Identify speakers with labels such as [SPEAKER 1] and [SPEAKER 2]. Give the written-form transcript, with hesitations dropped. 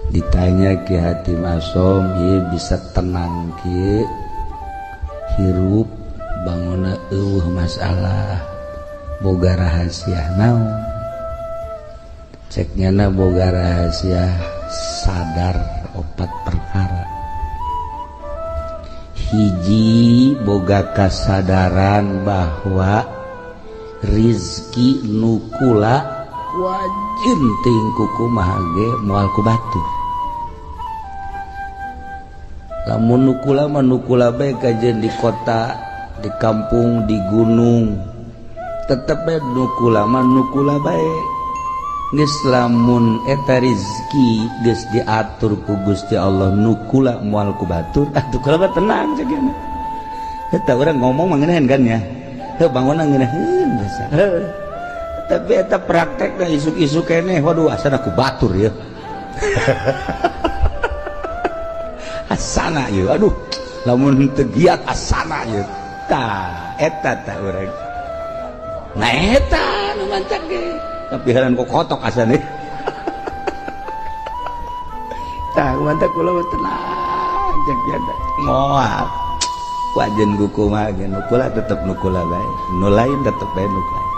[SPEAKER 1] Ditanya Ki Hatim Asom, ieu bisa tenang kieu hirup bangunna eueuh masalah boga rahasia naon? Cek nyana boga rahasia sadar opat perkara. Hiji, boga kasadaran bahwa rizki nukula wajin ting kukumaha ge moal ku batur. Lamun nukula mah nukula bae kajen di kota, di kampung, di gunung, tetep bae nukula mah nukula bae. Geus lamun eta rizki geus diatur ku Gusti Allah nukula moal ku batur, atuh kula mah tenang cek nya. Eta urang ngomong mah ngeunaheun kan ya. Heuh bangunna ngeunaheun biasa. Heuh. Tapi eta praktekna isuk-isuk keneh, waduh asana ku batur ya. Asana ieu, aduh lamun teu giat asana ieu. Tah eta tah urang. Nah eta nu mancak ge. Tapi heran kok kotok asane. Tah mantak kula mah tenang cek nya. Moal. Wajen kukumaha ge nu kula tetep nu kula bae. Nu lain tetep bae nu lain.